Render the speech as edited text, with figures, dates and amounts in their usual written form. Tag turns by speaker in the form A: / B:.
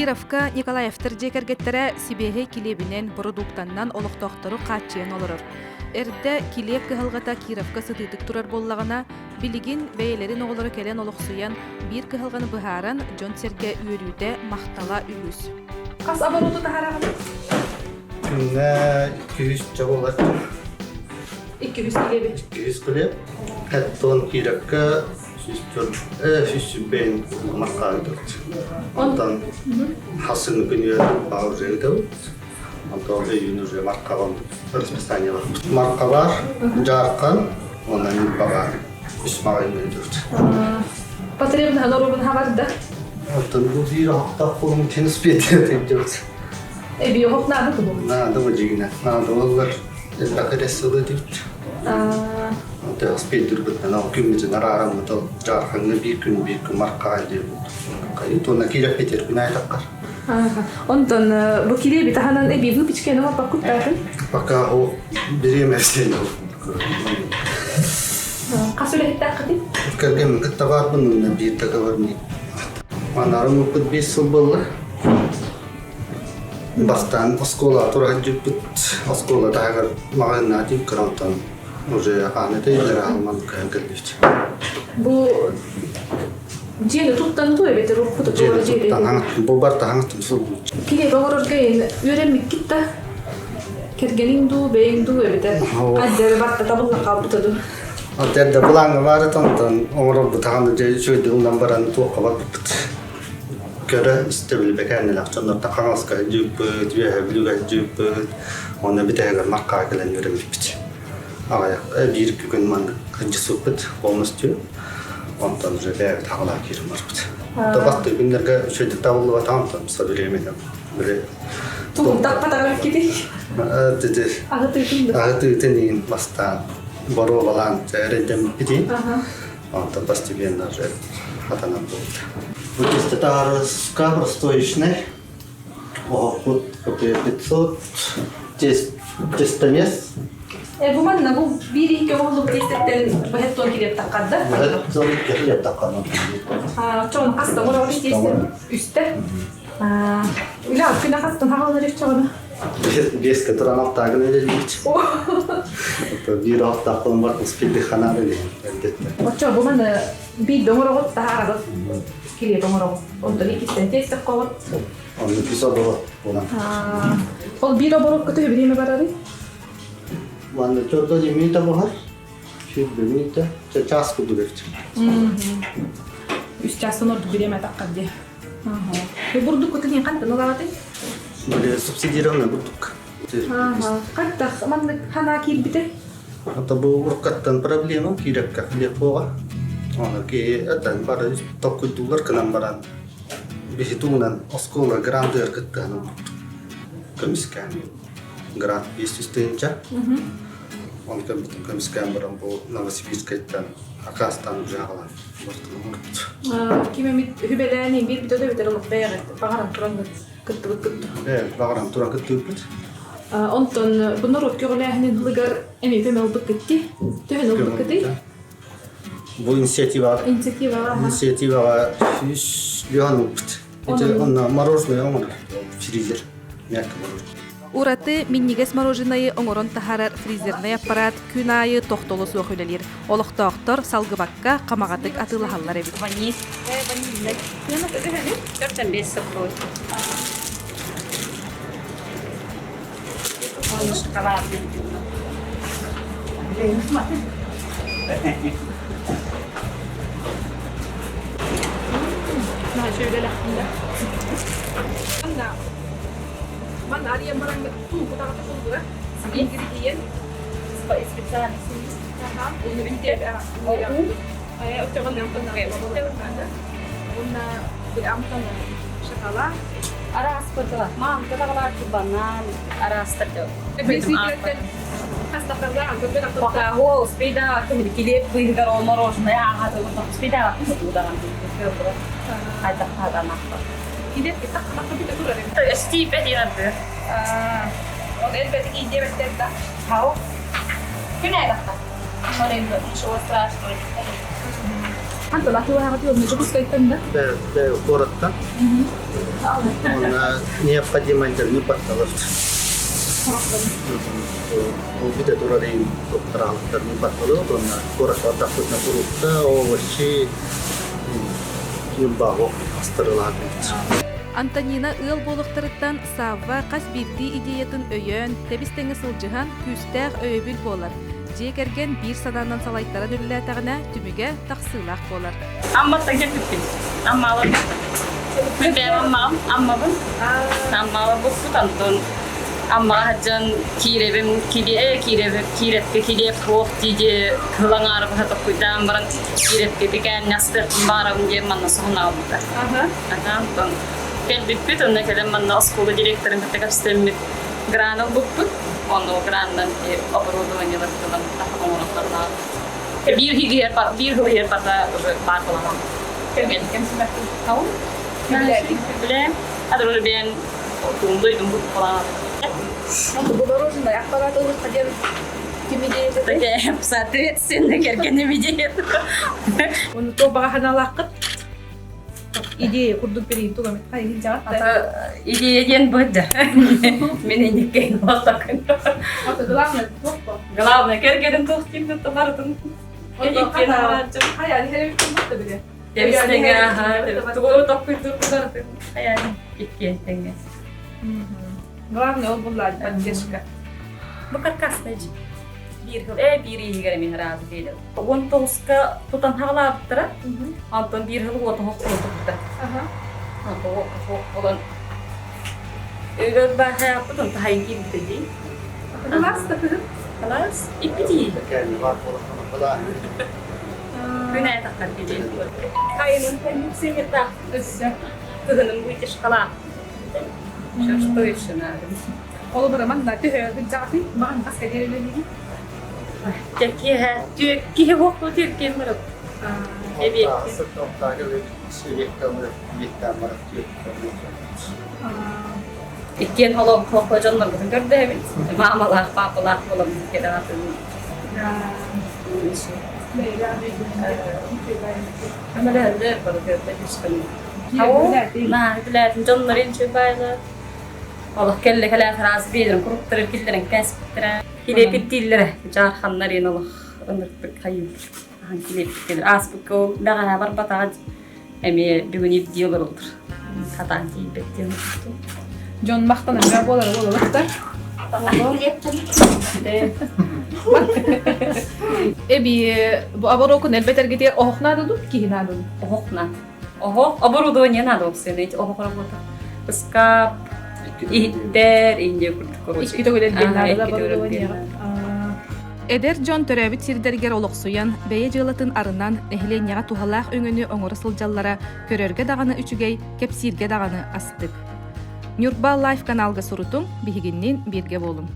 A: Кировка Николаевтар дьиэ кэргэттэрэ сибиэһэй килиэбинэн, бородууктаннан олохтоохтору хааччыйан олорор. Эрдэ килиэп кыһалҕата Кировка сытыытык турар буоллаҕына, билигин бэйэлэрин оҕолоро кэлэн олохсуйан, биир кыһалҕаны быһааран, дьон-сэргэ үөрүүтэ, махтала үгүс. Хас обороту таһараҕын?
B: Күҥҥэ 200 чабыллар.
A: 200 килиэби.
B: 200 килиэп. Хэттон киирэккэ 100 сүүс маркаайдыбыт. Онтон хасыҥы күнү баҕар Онтон өйүүн уже маркабан расписание бар. Марка бар, Дьаархан, уонна Ньурбаҕа үс маҕаһыын ыытыбыт.
A: Потребность норуобун хабарда.
B: Оттон бу биир оһохтоох буолун теннис пиэтэ
A: Эби оһох наада тубу.
B: Наада бу дьигинэ. Наада боллар элбэх эрэ дибит. Онтон спейдирбитинэн ол күммүтүн араараммыт ол Дьаархаҥҥа биир күн биир күн маркаҕа диэбит. Туонна киирэ Питер күн айтаққар.
A: Онтон бу килиэби таһынан эби выпечканы оҥорбоккут
B: Пока ол бириэмэ
A: Хас үлэһиттээххитий?
B: Кэргэммин кытта баарбын уонна биир договорник. Манарым ылбыт 5 сыл буолла. Бастаан оскуола тура сылдьыбыт. Оскуола таһыгар маҕаһыыннаах кыра уже ааны тэйдэр аалман көһөн кэлбит.
A: Бу дьиэни туттан дуу эбэтэр уруккута туора дьиэни
B: Бу бар таһаҥ сылбыт.
A: Килиэп оҥорорго үөрэммиккит да кэргэниҥ дуу, бэйэҥ дуу эбэтэр хаддары барта табылла хаалбыта дуу?
B: Эрдэ былааҥҥа баар этэ, онтон оҥорорбут хаһан дьэ үчүгэйдик ылынан баран туохха барбыппыт. Көрө истэ билбэкээннэлээх дьоннортон Хаҥаласка сылдьыбыппыт, Үөһээ Бүлүүгэ сылдьыбыппыт, уонна бүтэһигэр Мархаҕа кэлэн үөрэммиппит. Аҕыйах биир күн маннык сылдьыспыппыт полностью. Онтон уже бэйэбит хаҕалаан киирэн барбыт. Бастакы күннэргэ үчүгэйдик табыллыбатаҕым, онтон со временем били
A: Туппатаҕар кити. Аһытыытын
B: Аһытыытын иин бастаан боруобалаан эрэйдэммиппит. Онтон постепенно уже хатанан буолбута. Бу тесто простоечный. Оһохпут 500 тестомес.
A: Бу манна бу биир икки оҕолук тиэстэттэн быһыт килиэп таххарда.
B: Быһыт килиэп таххарда.
A: Чоҕун хаста оҥоробут тиэстэ? Үстэ. Үлэ күнэ хастан хаҕалар үччэҕинэ?
B: Биэскэ туран алтаагын үлэлиибит. Биир алтаахпын бар успейдик ханаан үлэһин эрдэттэн.
A: Оччо бу маны биирдэ оҥороҕут таһаарабыт килиэп оҥороҕут. Онтон иккистэн тиэстэх хоҕут.
B: Онно үс оборот буолан.
A: Ол биир оборокка төһө бириэмэ барарый?
B: Манна төрдө минута буһар. 100 минута. Час курдук эбит.
A: Үс чаастан ордук бириэмэ таххар дии. Бурдук кутун хантан ылаҕытый?
B: Били субсидированный бурдук.
A: Хантах маннык ханаа киирбите?
B: Это бу уруккаттан проблема киирекке хлеб Оны ки этен бары токкуйдуулар кынан баран биһи туһунан оскуола грантыгар кыттыһан көмүскээн грант 500 тыһыынча оны көмүтүн көмүскээн баран бу Новосибирскайтан акаастан уже аҕалан
A: Ким эмит үбэлээн биир бүтэ да бүтэр олох бэйэҕит баҕаран туран кыттыбыт кытты.
B: Баҕаран туран кыттыбыппыт.
A: Онтон бу норуот көҕүлээһинин ылыгар эмиэ көмө ылбыккыт Төһөн ылбыккытый?
B: Бу инициативаҕа
A: Инициативаҕа
B: инициативаҕа 100 ылбыт. Ити онно мороженое оҥорор фризер. Мягкий мороженое.
A: Ураты минньигэс мороженайы оҥорон таһаарар фризернэй аппарат күн аайы тохтоло суох үлэлиир. Олохтоохтор салгыбакка хамаҕатык атыылаһаллар эбит.
C: Ваниль. Ванильный. 45 сокрой. Он шоколадный.
A: Манна арыйан баран туу кутаҕата кулгура ингредиент
C: Специально.
A: Шоколад.
C: Араас кутула. Мам, кутаҕалар банан, араастар. Пока успейда килиэп быыһыгар ол мороженое ааҕа успейда
A: Килиэп
C: Стипе диэн
A: Ол элбэтик иидиэбэттэр да.
C: Хау. Күн айдахта. Ничего страшного.
A: Хантан атыылаһаҕыт уонна Дьокуускайтан да?
B: Бэ куораттан. Онно необходимый ньыпатталар. Ол бүтэ турар иин туттараалыттар ньыпатталар уонна куоракка бардахпытына фрукта, овощи, ньурбаҕа астарылаатыбыт.
A: Антонина ыал буолуохтарыттан Савва хас биирдии идеятын өйөөн, тэбис-тэҥҥэ сылдьыһан, күүстээх өйөбүл буолар. Дьиэ кэргэн биир санаанан салайтаран үлэлээтэҕинэ, түмүгэ тахсыылаах буолар.
C: Амматтан кэлбиппин. Аммаҕа Мин бэйэм Аммаҕым, Аммабын. Аммаҕа буппут Антон. Аммаҕа сылдьан киирэбим, килиэ, киирэбим, киирэпкэ килиэп суох дии-дии кыһыл аҥаары быһа токкуйдаан баран киирэпкэ бикээннэ астыахпын баҕарабын диэн манна соһунаабыта. Ага, Антон. Кэлбиппит, онно кэлэн манна оскуола директорын кытта кэпсэтэммит гран ылбыппыт. Онно гранынан оборудованиелар ылан оҥороллорнаах. Биир иһигэр биир сыл иһигэр барда уже баар буолан.
A: Кэргэн кэмсимэккин хаун?
C: Билээн. Адыр бэйэн туумдуйдум бу буолан.
A: Бу мороженое аппарат ылыхха диэн ким идеята?
C: Соответственно, кэргэним идеята.
A: Оны то баҕа ханалааххыт? Идея курдук берейин тугамит хайыгын
C: Ата идея диэн быдда. Мен инниккен болтакын.
A: Ата главное туох по?
C: Главное кэргэним туох диэн барытын. Иккен араачым.
A: Хайа, херебит бутта биле.
C: Тэбистеҥе аха, тугу токкуйдур барытын. Хайа, иккен тэҥҥэ.
A: Главное ол булла поддержка.
C: Бу каркасный биир хыл э биир иһигэр эмиэ ыраазы диэдим. 19-ка тутан хаалаабыттара. Онтон биир хыл уоту хохтуутупта. Онтон олон Өлөр баахайаппыт онто хайын киирбитэ дии.
A: Кылаас да кыһын?
C: Кылаас икки Күн аятахтар киирин. Хайынын сиҥирдаах
A: Өссө.
C: кыһынын вытяжкалаах. Что еще надо?
A: Холобура манна төһө сылдьаҕытый? Маҕан бас кэлиэр үлэлиигин?
C: Киһи киһи буолбу түөркиэн барып. Эбиэкки. Иккиэн холооххо дьоннорбутун көрдөһөбүт. Маамалаах, паапалаах буоламмыт кэлэҕатын. Көмөлөһөллөр бары көрдө түспэн. Наа, билээтин дьоннорун чуйбайлар. Олох кэллэ кэлээх араас биэлэрин куруктары киллэрэн кээспиттэрэ. Килиэпиттииллэрэ дьаарханнар иэн олох ыныртык хайыыр. Ахан килиэпиттииллэр. Ааспыкка ол бэҕэһээ барбатаҕа эмиэ бүгүн ирдии олороллор. Хатаан тиийбэт диэн
A: Дьон махтанарга буолара буолалар Эби бу оборокун элбэтэргитигэр оһох наада дуу, киһи наада дуу?
C: Оһох наада. Оһох оборудование надо вообще, оһох работа. Ыскаап, иһиттэр, индия курдук короче.
A: Икки төгүл элбиэн наада оборудование. Эдэр дьон төрөөбүт сирдэригэр олохсуйан, бэйэ дьыалатын арынан, нэһилиэнньэҕэ туһалаах өҥөнү оҥоро сылдьаллара көрөргө даҕаны үчүгэй, кэпсииргэ даҕаны астык. Ньурба Лайф каналга сурутуҥ, биһигинниин бииргэ буолуҥ.